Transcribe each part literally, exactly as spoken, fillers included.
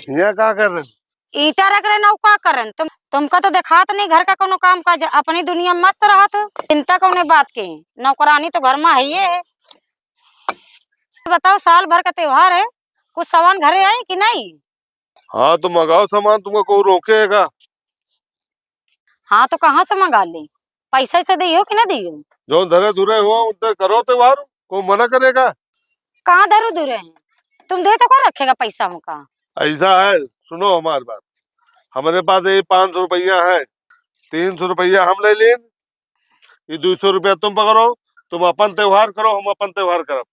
हियाँ का कर रहे? ईंटा रख रहे, नौ का करन? तुम, तुमका तो देखात नहीं घर का कोनो काम काज, अपनी दुनिया में मस्त रहत हो। चिंता कौने बात के? नौकरानी तो घर में है ही है। बताओ, साल भर का त्योहार है, कुछ सामान घरे आए कि नहीं? हाँ, तो मंगाओ सामान, तुमको कोई रोके है का? हाँ, तो कहाँ से मंगा ले? पैसा से दियो कि ना दियो? जौन धरे धुरे हो, उनसे करो त्योहार, कोई मना करेगा? कहाँ धरे धुरे हैं? तुम दे तो कौन रखेगा पैसा हमका? ऐसा है, सुनो हमारी बात। हमारे पास ये पाँच सौ रुपया है, तीन सौ रुपया हम ले लेन, ये दो सौ रुपया तुम पकड़ो, तुम अपन त्योहार करो, हम अपन त्योहार करब,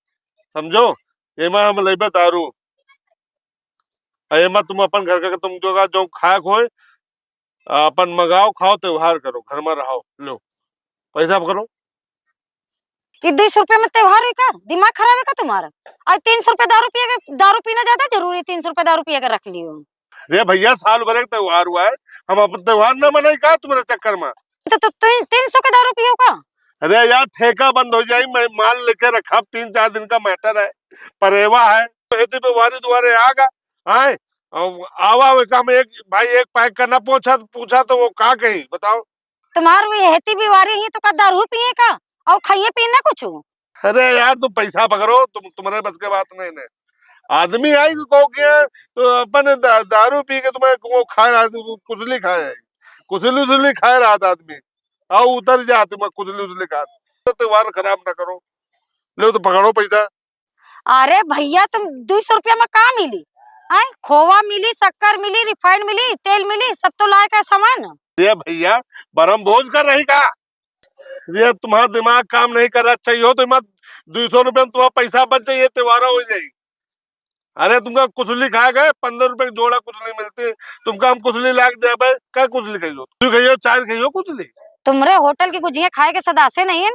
समझो? एमा हम लेबे दारू, आ एमा तुम अपन घर का तुम जो का जो खाए होए, आ, अपन मंगाओ, खाओ, त्योहार करो, घर में रहो, लो, पैसा पकड़ो। ये दो सौ रुपया में त्योहार हुई का? दिमाग खराब है का तुम्हारा? आज तीन सौ रुपया दारू पिए के, दारू पीना ज्यादा जरूरी, तीन सौ रुपया दारू पिए के रख लियो। अरे भैया, साल भर एक त्योहार हुआ है, हम अपन त्योहार ना मनाई का तुम्हारे चक्कर में? तो, तो तीन, तीन सौ के दारू पियो का? अरे यार, ठेका बंद हो जाई, मैं माल लेके रखा, तीन चार दिन का matter है, परेवा है, तो हेती पे वारी दुआरे आगा, आए, अब आवा, आवे का हम एक भाई एक पैक करना पूछा, पूछा तो वो का कही, बताओ? तुम्हार भी हेती बिवारी ही तो का दारू पिए का और खाइए पिए ना कुछ? अरे यार, तुम पैसा पकड़ो, तुम, तुम्हारे बस के बात नहीं ने। आदमी आई तो कहो कि तो अपन दा-, दारू पी के तुम्हें वो खा रहा, कुचली खाए है, कुचली उचली खाए रहा था आदमी, आओ उतर जा तुम कुचली उचली खा, तो त्योहार खराब ना करो। लो तो पकड़ो पैसा। अरे भैया, तुम दो सौ रुपया में का मिली? हैं? खोवा मिली, शक्कर मिली, refined मिली, तेल मिली, सब तो लाए का सामान। ये भैया, बरम भोज कर रही का? ये तुम्हारा दिमाग काम नहीं कर रहा, चाहिए हो तो इमा दो सौ रुपया में तुम्हारा पैसा बच जाइए, त्योहार हो जाए। अरे तुमका कुचली खाए गए, पन्द्रह रुपया की जोड़ा कुचली मिलती है, तुमका हम कुचली ला के देबे, क्या कुचली खाइयो? तू खाइयो, चार खाइयो कुचली। तुम्हरे होटल की गुजिया खाए के सदासे नहीं है,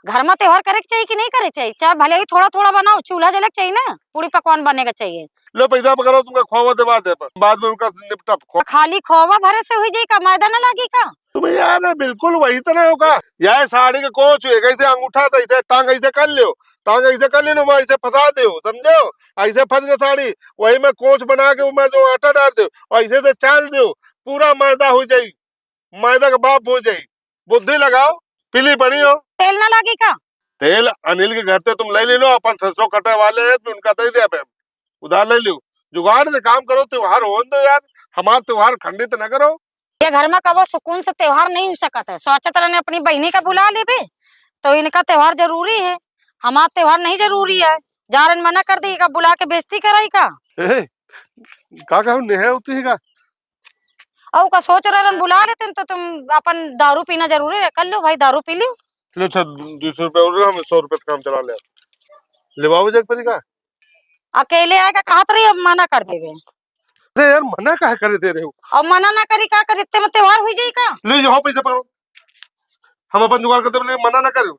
घर में त्योहार करे के चाहिए कि नहीं करे चाहिए? चाहे भले ही थोड़ा थोड़ा बनाओ, चूल्हा जले के चाहिए ना, पूड़ी पकवान बने के चाहिए। लो पैसा पकड़ो, तुमका खोवा देवा दे, बाद में उनका निपटा खो। खाली खोवा भरे से हुई जाई का, मैदा ना लागी का? तुम यार बिल्कुल वही तो ना होगा। यह साड़ी के कोच हुए, कैसे अंगूठा था, इसे टांग ऐसे कर लियो, टांग ऐसे कर लियो, वहाँ ऐसे फंसा दे, समझो? ऐसे फंस गए साड़ी, वही में कोच बना के मैं जो आटा डाल दे, और ऐसे से चाल दे, पूरा मैदा हो जाई। मैदा के बाप हो जाई। बुद्धि लगाओ, पीली पड़ी हो। तेल ना लागी का? तेल अनिल के घर से तुम ले ले लो, अपन सरसों कटे वाले हैं, तो उनका दे दे, अब उधार ले लो। जुगाड़ से काम करो, त्योहार होन दो यार, हमार त्योहार खंडित ना करो। ये घर में कबो सुकून से त्योहार नहीं हो सकत है। सोचत रहने अपनी बहिनी का बुला लेबे, तो इनका त्योहार जरूरी है, हमार त्योहार नहीं जरूरी है। जा रहे मना कर दी का, बुला के बेइज्जती कराई का? ए, का कहूँ, नेहे होती है का? अउ का सोच रहन, बुला लेते तो तुम अपन दारू पीना जरूरी है, कर लो भाई, दारू पी लो। लो अच्छा, दो सौ रुपया और हम सौ रुपया से काम चला ले। लेवाओ जाके परी का? अकेले आएगा, कहत रही, अब मना कर देवे। अरे यार, मना काहे करे दे रहे हो? अब मना ना करी, का करी, इतने में त्योहार हुई जाई का? ले, यहाँ पैसा पकड़ो, हम अपन जुगाड़ कर देबे, लेकिन मना ना करो।